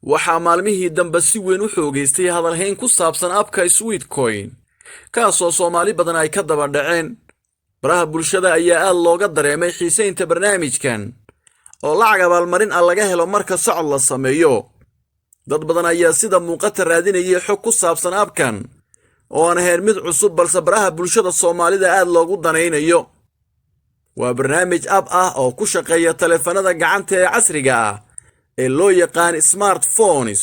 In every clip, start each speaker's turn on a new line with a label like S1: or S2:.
S1: Waxaa maalmihii dambe si weyn u xoogaystay hadalhayn ku saabsan app-ka Sweatcoin, kaasoo Soomaali badan ay ka daba dhaceen. Baraha bulshada ayaa aad looga dareemay xiisaynta barnaamijkan oo lacag abaalmarin ah laga helo marka socod la sameeyo. Dad badan ayaa sida muuqata raadinayay xog ku saabsan app-kan oo aan ahayn mid cusub, balse baraha bulshada Soomaalida aad loogu danaynayo. Waa barnaamij app ah oo ku shaqeeya taleefanada gacanta ee casriga ah ee loo yaqaan smartphones.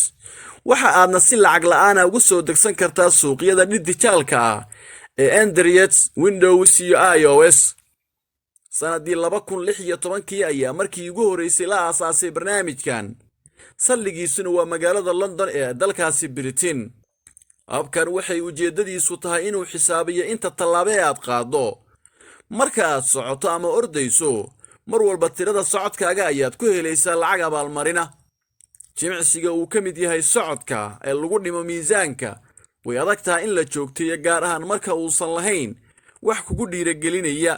S1: Waxa aadna si lacag la'aana ugu soo degsan kartaa suuqyada dijitaalka ah ee Android, Windows iyo iOS. Sanadii 2016-kii ayaa markii ugu horreysay la aasaasay barnaamijkan, saldhigiisuna waa magaalada London ee dalkaasi Britain. App-kan waxay ujeeddadiisu tahay inuu xisaabiyo inta tallaabo ee aad qaaddo marka aad socoto ama ordayso. Mar walba tirada socodkaaga ayaad ku helaysaa lacag abaalmarina. Jimicsiga uu ka mid yahay socodka ee lagu dhimo miisaanka way adag tahay in la joogteeyo, gaar ahaan marka uusan lahayn wax kugu dhiiragelinaya,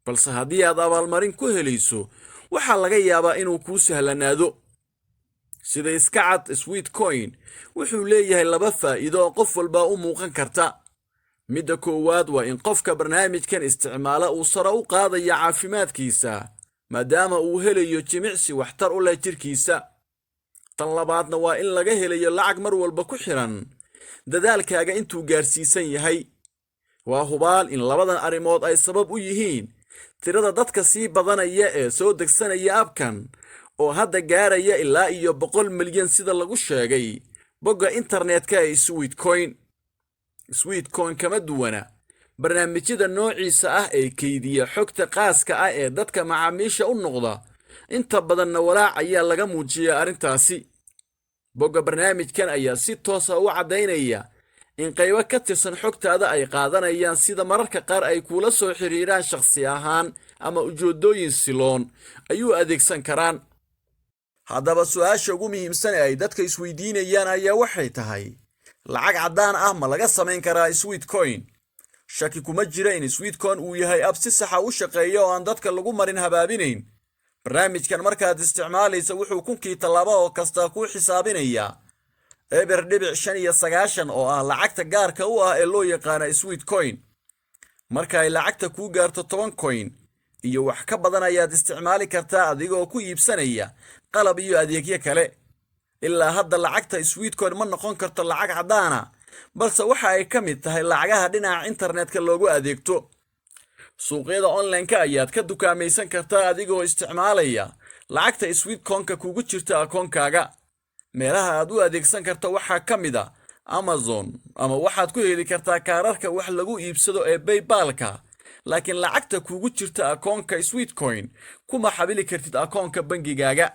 S1: balse haddii aad abaalmarin ku helayso, waxaa laga yaabaa inuu kuu sahlanaado. Sida iska cad, Sweatcoin wuxuu leeyahay laba faa'iido oo qof walba u muuqan karta. Midda koowaad waa in qofka barnaamijkan isticmaala uu sare u qaadaya caafimaadkiisa, maadaama uu helayo jimicsi waxtar u leh jirkiisa. Tan labaadna waa in laga helayo lacag mar walba ku xidhan dadaalkaaga intuu gaarsiisan yahay. Waa hubaal in labadan arrimood ay sabab u yihiin tirada dadka sii badanaya ee soo degsanaya app-kan oo hadda gaaraya ilaa iyo 100 milyan, sida lagu sheegay bogga internetka ee Sweatcoin. Sweatcoin kama duwana barnaamijyada noociisa ah ee keydiya xogta qaaska ah ee dadka macaamiisha u noqda. Inta badanna walaac ayaa laga muujiyaa arrintaasi. Bogga barnaamijkan ayaa si toosa u caddaynaya in qaybo ka tirsan xogtaada ay qaadanayaan, sida mararka qaar ay kuula soo xiriiraan shakhsi ahaan ama ujeeddooyin siloon ayuu adeegsan karaan. Haddaba, su-aasha ugu muhiimsan ee ay dadka isweydiinayaan ayaa waxay tahay: lacag caddaan ah ma laga samayn karaa Sweatcoin? Shaki kuma jira in Sweatcoin uu yahay app si saxa u shaqeeya oo aan dadka lagu marin habaabinayn. Barnaamijkan markaad isticmaalaysa, wuxuu kunkii tallaabo oo kasta kuu xisaabinayaa 0.95 oo ah lacagta gaarka u ah ee loo yaqaana Sweatcoin. Marka ay lacagta kuu gaarto 10 coin iyo wax ka badan ayaad isticmaali kartaa adigoo ku iibsanaya qalab iyo adeegyo kale. Ilaa hadda lacagta Sweatcoin ma noqon karto lacag caddaana, balse waxa ay ka mid tahay lacagaha dhinaca internetka loogu adeegto. Suuqyada online-ka ayaad ka dukaamaysan kartaa adigoo isticmaalaya lacagta Sweatcoin-ka kugu jirta akoonkaaga. Meelaha aad u adeegsan karta waxaa ka mid a Amazon, ama waxaad ku heli kartaa kaararka wax lagu iibsado ee PayPal-ka, laakiin lacagta kugu jirta akoonka Sweatcoin kuma xabili kartid akoonka bangigaaga.